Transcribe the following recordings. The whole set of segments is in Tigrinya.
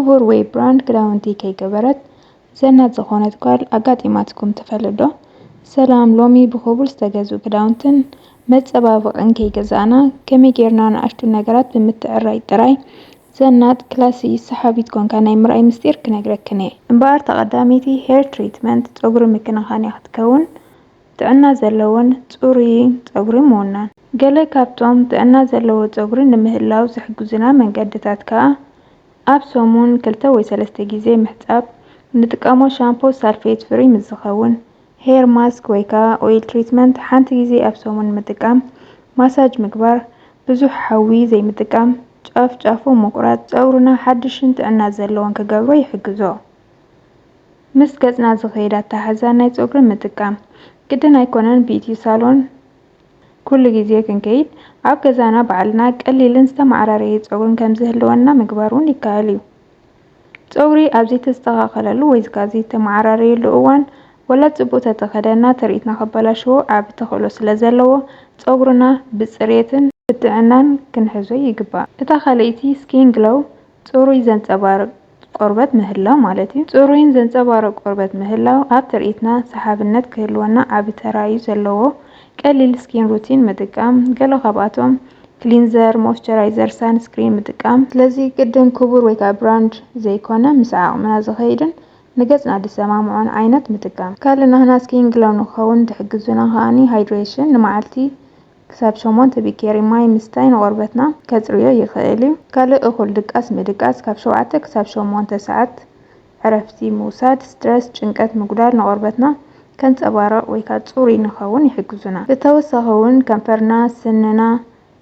ክቡር ወይ ብራንድ ክዳውንቲ ከይገበረት ዘናጥ ዝኾነት ጓል ኣጋጢማትኩም ትፈልጥ ዶ? ሰላም፣ ሎሚ ብኽቡር ዝተገዝኡ ክዳውንትን መጸባበቕን ከይገዛእና ከመይ ጌርና ንኣሽቱ ነገራት ብምትዕራይ ጥራይ ዘናጥ፣ ክላሲ፣ ሰሓቢት ኮንካ ናይ ምርኣይ ምስጢር ክነግረክን እየ። እምበኣር እታ ቀዳመይቲ ሄር ትሪትመንት፣ ጸጉሪ ምክንኻን እያ ክትከውን። ጥዕና ዘለዎን ጽሩይን ጸጉሪ ምውናን። ገለ ካብቶም ጥዕና ዘለዎ ጸጉሪ ንምህላው ዝሕግዙና መንገድታት ከኣ ኣብ ሰሙን ክልተ ወይ ሰለስተ ግዜ ምሕጻብ፣ ንጥቀሞ ሻምፖ ሳልፌት ፍሪ ምስ ዝኸውን፣ ሄር ማስክ ወይ ከኣ ኦይል ትሪትመንት ሓንቲ ግዜ ኣብ ሰሙን ምጥቃም፣ ማሳጅ ምግባር፣ ብዙሕ ሓዊ ዘይምጥቃም፣ ጫፍ ጫፉ ምቑራጽ ጸጉርና ሓድሽን ጥዕና ዘለዎን ክገብሮ ይሕግዞ። ምስ ገጽና ዝኸይድ ኣተሓሕዛ ናይ ጸጉሪ ምጥቃም ግድን ኣይኮነን። ቢዩቲ ሳሎን ኩሉ ግዜ ክንከይድ ኣብ ገዛና ባዕልና ቀሊልን ዝተመዓራረየ ጸጉርን ከም ዝህልወና ምግባር እውን ይከኣል እዩ። ጸጉሪ ኣብ ዘይተስተኻኸለሉ ወይ ከኣ ዘይተመዓራረየሉ እዋን ወላ ጽቡቕ ተተኸደና ትርኢትና ከባላሽዎ ዓቢ ተኽእሎ ስለ ዘለዎ ጸጉርና ብጽሬትን ብጥዕናን ክንሕዞ ይግባእ። እታ ካልኣይቲ ስኪን ግሎው ጽሩይ ዘንጸባርቕ ቆርበት ምህላው ማለት እዩ። ጽሩይን ዘንጸባርቕ ቆርበት ምህላው ኣብ ትርኢትና ሰሓብነት ክህልወና ዓቢ ተራ እዩ ዘለዎ። ቀሊል ስኪን ሩቲን ምጥቃም፣ ገለ ካብኣቶም ክሊንዘር፣ ሞይስቸራይዘር፣ ሳንስክሪን ምጥቃም። ስለዚ ቅድም ክቡር ወይ ከዓ ብራንድ ዘይኮነ ምስ ዓቕምና ዝኸይድን ንገጽና ዝሰማምዖን ዓይነት ምጥቃም። ካልእ ናህና ስኪን ግሎው ንክኸውን ዝሕግዙና ከኣኒ ሃይድሬሽን ንመዓልቲ ክሳብ ሸሞንተ ቢኬሪ ማይ ምስታይ ንቆርበትና ከጽርዮ ይኽእል እዩ። ካልእ እኹል ድቃስ ምድቃስ ካብ ሸውዓተ ክሳብ ሸሞንተ ሰዓት ዕረፍቲ ምውሳድ፣ ስትረስ፣ ጭንቀት ምጉዳል ንቆርበትና ከንጸባርቕ ወይ ከዓ ጽሩይ ንኸውን ይሕግዙና። ብተወሳኺ እውን ከንፈርና፣ ስንና፣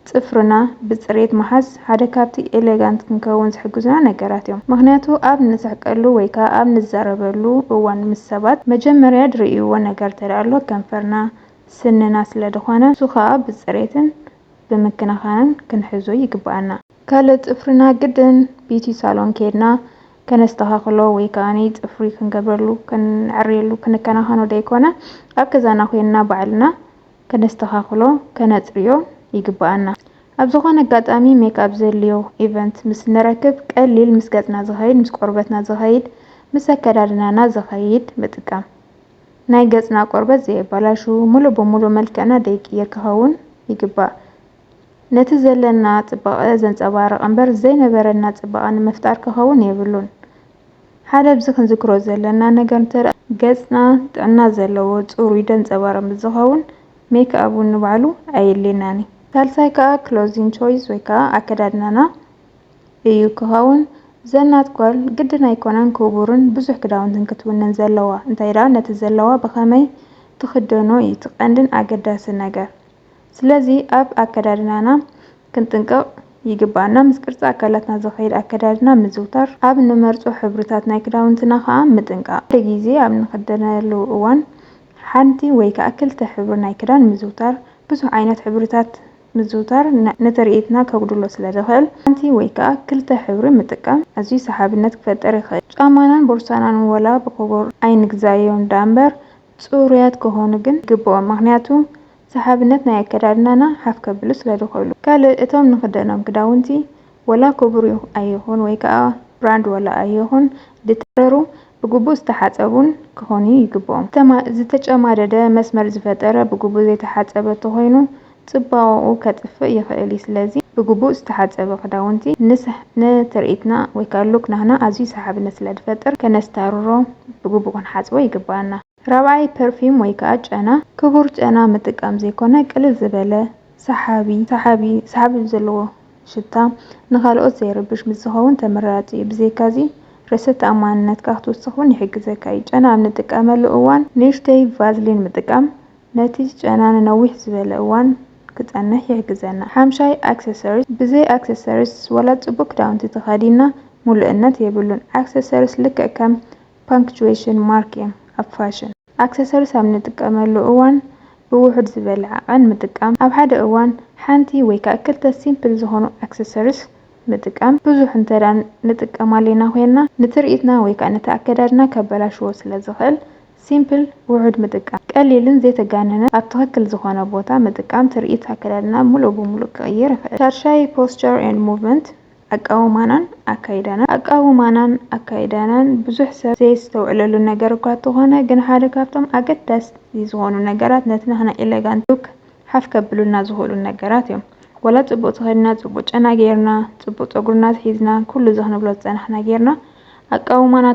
ጽፍርና ብጽሬት ምሓዝ ሓደ ካብቲ ኤሌጋንት ክንከውን ዝሕግዙና ነገራት እዮም። ምኽንያቱ ኣብ ንስሕቀሉ ወይ ከዓ ኣብ ንዛረበሉ እዋን ምስ ሰባት መጀመርያ ዝርእይዎ ነገር ተደኣሎ ከንፈርና፣ ስንና ስለ ዝኾነ፣ እሱ ኸኣ ብጽሬትን ብምክንኻንን ክንሕዞ ይግብኣና። ካልእ ጽፍርና ግድን ቢዩቲ ሳሎን ከይድና ከነስተኻኽሎ ወይ ከኣ ጽፍሪ ክንገብረሉ፣ ክንዕርየሉ፣ ክንከናኸኖ ደይኮነ፣ ኣብ ገዛና ኮይንና ባዕልና ከነስተኻኽሎ፣ ከነጽርዮ ይግብኣና። ኣብ ዝኾነ ኣጋጣሚ ሜክኣፕ ዘድልዮ ኢቨንት ምስ ንረክብ፣ ቀሊል ምስ ገጽና ዝኸይድ፣ ምስ ቆርበትና ዝኸይድ፣ ምስ ኣከዳድናና ዝኸይድ ምጥቃም። ናይ ገጽና ቆርበት ዘየባላሹ፣ ሙሉእ ብሙሉእ መልክዕና ደይቅይር ክኸውን ይግባእ። ነቲ ዘለና ጽባቐ ዘንጸባርቕ እምበር፣ ዘይነበረና ጽባቐ ንምፍጣር ክኸውን የብሉን። ሓደ ኣብዚ ክንዝክሮ ዘለና ነገር እንተ ገጽና ጥዕና ዘለዎ፣ ጽሩይ፣ ደንጸባርቕ ምስ ዝኸውን፣ ሜክኣፕ እውን ንባዕሉ ኣየድልየናን እዩ። ሳልሳይ ከኣ ክሎዚንግ ቾይስ ወይ ከኣ ኣከዳድናና እዩ ክኸውን። ዘናት ጓል ግድን ኣይኮነን ክቡርን ብዙሕ ክዳውንትን ክትውንን ዘለዋ፣ እንታይ ደኣ ነቲ ዘለዋ ብኸመይ ትኽደኖ እዩ እቲ ቀንድን ኣገዳስን ነገር። ስለዚ ኣብ ኣከዳድናና ክንጥንቀቕ ይግብኣና። ምስ ቅርጺ ኣካላትና ዝኸይድ ኣከዳድና ምዝውታር፣ ኣብ ንመርጾ ሕብርታት ናይ ክዳውንትና ከኣ ምጥንቃቕ። ሓደ ግዜ ኣብ ንኽደነሉ እዋን ሓንቲ ወይ ከኣ ክልተ ሕብሪ ናይ ክዳን ምዝውታር፣ ብዙሕ ዓይነት ሕብርታት ምዝውታር ን-፣ ንትርኢትና ከጉድሎ ስለ ዝኽእል፣ ሓንቲ ወይ ከኣ ክልተ ሕብሪ ምጥቃም ኣዝዩ ሰሓብነት ክፈጥር ይኽእል። ጫማናን ቦርሳናን ወላ ብኽቡር ኣይንግዛዮም ደኣ እምበር፣ ጽሩያት ክኾኑ ግን ይግብኦም፣ ምኽንያቱ ሰሓብነት ናይ ኣከዳድናና ሓፍ ከብሉ ስለ ዝኽእሉ። ካልእ፣ እቶም ንኽደኖም ክዳውንቲ፣ ወላ ክቡር ዩ-፣ ኣይኹን ወይ ከኣ ብራንድ ወላ ኣይኹን፣ ዝተረሩ ብግቡእ ዝተሓጸቡን ክኾኑ ይግብኦም። ዝተማ-፣ ዝተጨማደደ መስመር ዝፈጠረ ብግቡእ ዘይተሓጸበ ተኾይኑ፣ ጽባቐኡ ከጥፍእ ይኽእል እዩ። ስለዚ ብግቡእ ዝተሓጸበ ክዳውንቲ ንስሕ-፣ ንትርኢትና ወይ ከኣ ሉክ ናህና ኣዝዩ ሰሓብነት ስለ ዝፈጥር፣ ከነስታርሮ ብግቡእ ክንሓጽቦ ይግብኣና። ራብዓይ፣ ፐርፊም ወይ ከኣ ጨና። ክቡር ጨና ምጥቃም ዘይኮነ፣ ቅልል ዝበለ፣ ሰሓቢ፣ ሰሓቢ፣ ሰሓቢ ዘለዎ ሽታ ንኻልኦት ዘይርብሽ ምስ ዝኸውን ተመራጺ እዩ። ብዘይካዚ፣ ርእሰ ተኣማንነትካ ክትውስኽ እውን ይሕግዘካ እዩ። ጨና ኣብ ንጥቀመሉ እዋን ንእሽተይ ቫዝሊን ምጥቃም ነቲ ጨና ንነዊሕ ዝበለ እዋን ክጸንሕ ይሕግዘና። ሓምሻይ፣ ኣክሰሰሪስ። ብዘይ ኣክሰሰሪስ ዋላ ጽቡቕ ክዳውንቲ ተኸዲንና ምሉእነት የብሉን። ኣክሰሰሪስ ልክዕ ከም ፓንክቹዌሽን ማርክ እዮም ኣብ ፋሽን። ኣክሰሰሪስ ኣብ ንጥቀመሉ እዋን ብውሑድ ዝበለ ዓቐን ምጥቃም። ኣብ ሓደ እዋን ሓንቲ ወይ ከኣ ክልተ ሲምፕል ዝኾኑ ኣክሰሰሪስ ምጥቃም። ብዙሕ እንተ ደኣ ንጥቀም ኣለና ኮይንና፣ ንትርኢትና ወይ ከኣ ነቲ ኣከዳድና ከበላሽዎ ስለ ዝኽእል፣ ሲምፕል ውሑድ ምጥቃም። ቀሊልን ዘይተጋነነ ኣብ ትኽክል ዝኾነ ቦታ ምጥቃም ትርኢት ኣከዳድና ምሉእ ብምሉእ ክቕይር ይኽእል። ሻድሻይ፣ ፖስቸር ኤንድ ሙቭመንት። ኣቃውማናን ኣካይዳናን ኣቃውማናን ኣካይዳናን ብዙሕ ሰብ ዘየስተውዕለሉ ነገር እኳ እንተኾነ፣ ግን ሓደ ካብቶም ኣገዳሲ ዝኾኑ ነገራት ነቲ ናህና ኤሌጋንት ሉክ ሓፍ ከብሉና ዝኽእሉ ነገራት እዮም። ወላ ጽቡቕ ተኸዲና፣ ጽቡቕ ጨና ጌርና፣ ጽቡቕ ጸጉርና ሒዝና፣ ኩሉ እዚ ክንብሎ ዝጸናሕና ጌርና፣ ኣቃውማና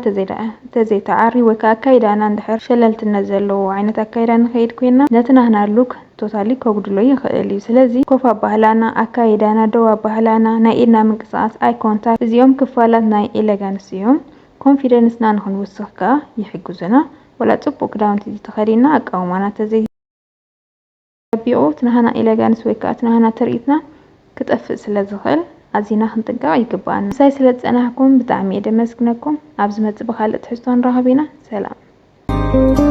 ተዘይተዓሪ ወይ ከዓ ኣካይዳና እንድሕር ሸለልትነት ዘለዎ ዓይነት ኣካይዳ ንኸይድ ኮይና፣ ነቲ ናህና ሉክ ቶታሊ ከጉድሎ ይኽእል እዩ። ስለዚ ኮፍ ኣባህላና፣ ኣካይዳና፣ ደው ኣባህላና፣ ናይ ኢድና ምንቅስቃስ፣ ኣይ ኮንታክት፣ እዚኦም ክፋላት ናይ ኤሌጋንስ እዮም። ኮንፊደንስና ንኽንውስኽ ከዓ ይሕግዙና። ወላ ጽቡቕ ክዳውንቲ ተኸዲና ኣቃውማና ተዘይ ተጸቢቑ እቲ ናህና ኤሌጋንስ ወይ ከዓ እቲ ናህና ትርኢትና ክጠፍእ ስለ ዝኽእል ኣዚና ክንጥንቀቕ ይግብኣና። ምሳይ ስለ ዝጸናሕኩም ብጣዕሚ እየ ደመስግነኩም። ኣብ ዝመጽእ ብኻልእ ትሕዝቶ ንራኸብ ኢና። ሰላም።